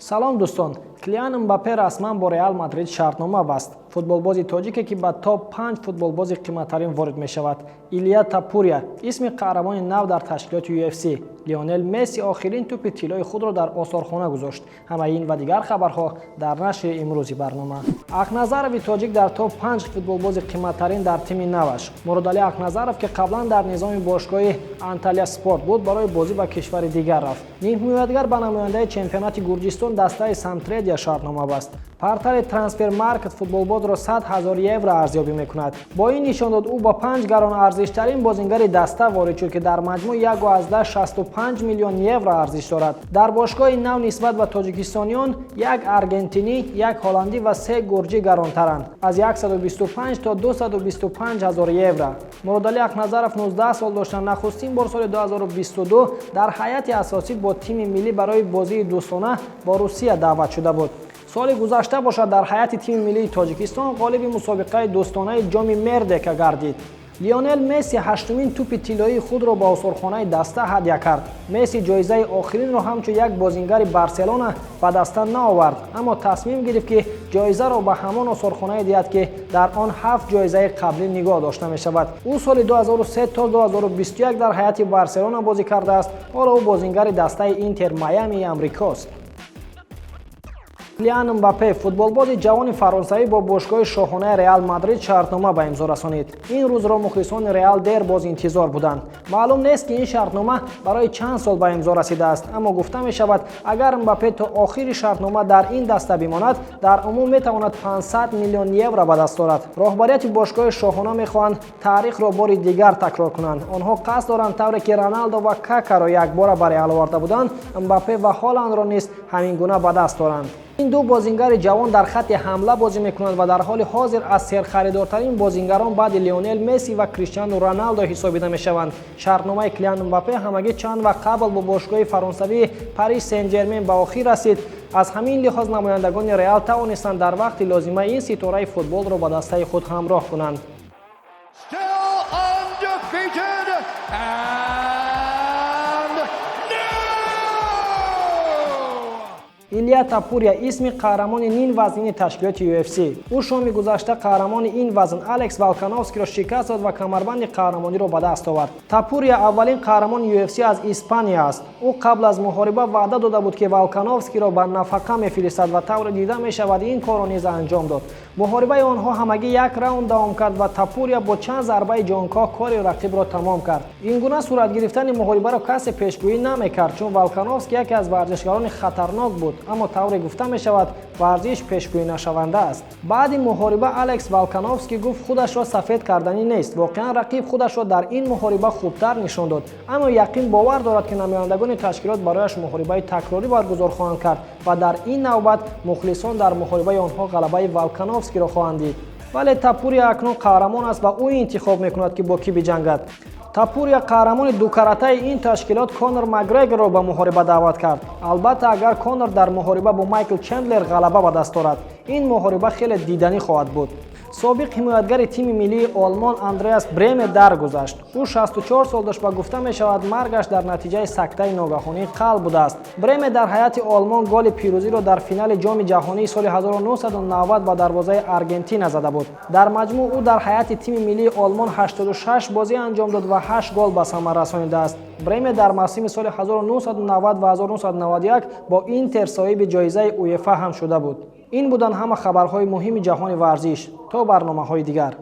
Салом, дӯстон! Килиан Мбаппе расман бо Реал Мадрид шартнома баст. Футболбози тоҷике, ки ба топ 5 футболбози қиматтарин ворид мешавад. Илия Тапурия исми қаҳрамони нав дар ташкилоти UFC. Лионел Месси охирин тӯпи тиллои худро дар осорхона гузошт. Ҳамаи ин ва дигар хабарҳо дар нашри имрӯзи барнома. Ақназарови тоҷик дар топ 5 футболбози қиматтарин дар тими наваш. Муродалӣ Ақназаров, ки қаблан дар низоми бошгоҳи Анталия Спорт буд, барои бозӣ ба кишвари дигар рафт. Нимҳимоятгар ба намояндаи чемпионати Гурҷистон, дастаи Самтредия, шартнома баст. Портали Трансфермаркет футболбозро 100 ҳазор евро арзёбӣ мекунад. Бо ин нишондод ӯ ба панҷ гаронарзиштарин бозингари даста ворид шуд, ки дар маҷмӯъ 1,65 миллион евро арзиш дорад. Дар бошгоҳи нав нисбат ба тоҷикистониён як аргентинӣ, як ҳолландӣ ва се гурҷӣ гаронтаранд, аз 125 то 225 ҳазор евро. Муродалӣ Ақназаров 19 сол дошта, нахустин бор соли 2022 дар ҳайати асосӣ бо тими миллӣ барои бозии дӯстона бо Русия даъват шуда буд. Соли гузашта бошад, дар ҳайати тими миллии Тоҷикистон ғолиби мусобиқаи дӯстонаи Ҷоми Мердека гардид. Лионел Месси ҳаштумин тӯпи тиллоии худро ба осорхонаи даста ҳадя кард. Месси ҷоизаи охиринро ҳамчун як бозингари Барселона ба даста наовард, аммо тасмим гирифт, ки ҷоизаро ба ҳамон осорхонае диҳад, ки дар он ҳафт ҷоизаи қаблӣ нигоҳ дошта мешавад. Ӯ соли 2003 то 2021 дар ҳайати Барселона бозӣ кардааст. Ҳоло ӯ бозингари дастаи Интер Майамии Амрикост. Килиан Мбаппе, футболбози ҷавони фаронсавӣ, бо бошгоҳи шоҳонаи Реал Мадрид шартнома ба имзо расонид. Ин рӯзро мухлисони Реал дербоз интизор буданд. Маълум нест, ки ин шартнома барои чанд сол ба имзо расидааст, аммо гуфта мешавад, агар Мбаппе то охири шартнома дар ин даста бимонад, дар умум метавонад 500 миллион евро ба даст орад. Роҳбарияти бошгоҳи шоҳона мехоҳанд таърихро бори дигар такрор кунанд. Онҳо қасд доранд, тавре ки Роналдо ва Какаро якбора ба Реал оварда буданд, Мбаппе ва Ҳоландро низ ҳамин гуна ба даст оранд. Ин ду бозингари ҷавон дар хатти ҳамла бозӣ мекунанд ва дар ҳоли ҳозир аз серхаридортарин бозингарон баъди Лионел Месси ва Криштиану Роналдо ҳисобида мешаванд. Шартномаи Килиан Мбаппе ҳамагӣ чанд вақт қабл бо бошгоҳи фаронсавии Париж Сен Жермен ба охир расид. Аз ҳамин лиҳоз намояндагони Реал тавонистанд дар вақти лозима ин ситораи футболро ба дастаи худ ҳамроҳ кунанд. Still undefeated and new! Илия Тапурия исми қаҳрамони ним вазнини ташкилоти UFC. Ӯ шоми гузашта қаҳрамони ин вазн Алекс Волкановскиро шикаст дод ва камарбанди қаҳрамониро ба даст овард. Тапурия аввалин қаҳрамони UFC аз Испания аст. Ӯ қабл аз муҳориба ваъда дода буд, ки Волкановскиро ба нафақа мефиристад, ва тавре дида мешавад, ин корро низ анҷом дод. Муҳорибаи онҳо ҳамагӣ як раунд давом кард ва Тапурия бо чанд зарбаи ҷонкоҳ кори рақибро тамом кард. Ин гуна сурат гирифтани муҳорибаро касе пешгӯӣ намекард, чун Волкановский яке аз варзишгарони хатарнок буд, аммо тавре гуфта мешавад, варзиш пешгӯинашаванда аст. Баъди муҳориба Алекс Волкановский гуфт, худашро сафед карданӣ нест. Воқеан, рақиб худашро дар ин муҳориба хубтар нишон дод, аммо яқин бовар дорад, ки намояндагони ташкилот барояш муҳорибаи такрорӣ баргузор хоҳанд кард ва дар ин навбат мухлисон дар муҳорибаи онҳо ғалабаи Волкановскиро хоҳанд дид. Вале Тапурия акнун қаҳрамон аст ва ӯ интихоб мекунад, ки бо кӣ биҷангад. Тапурия қаҳрамони дукаратаи ин ташкилот Конор Макгрегорро ба муҳориба даъват кард, албатта, агар Конор дар муҳориба бо Майкл Чендлер ғалаба ба даст орад. Ин муҳориба хеле диданӣ хоҳад буд. Собиқ ҳимоятгари тими миллии Олмон Андреас Бреме даргузашт. Ӯ 64 сол дошт ва гуфта мешавад, маргаш дар натиҷаи сактаи ногаҳонии қалб будааст. Бреме дар ҳайати Олмон голи пирӯзиро дар финали Ҷоми ҷаҳонии соли 1990 ба дарвозаи Аргентина зада буд. Дар маҷмӯъ ӯ дар ҳайати тими миллии Олмон 86 бозӣ анҷом дод ва 8 гол ба самар расонидааст. Бреме дар мавсими соли 1990 ва 1991 бо Интер соҳиби ҷоизаи УЕФА ҳам шуда буд. Ин буданд ҳама хабарҳои муҳими ҷаҳони варзиш. То барномаҳои дигар.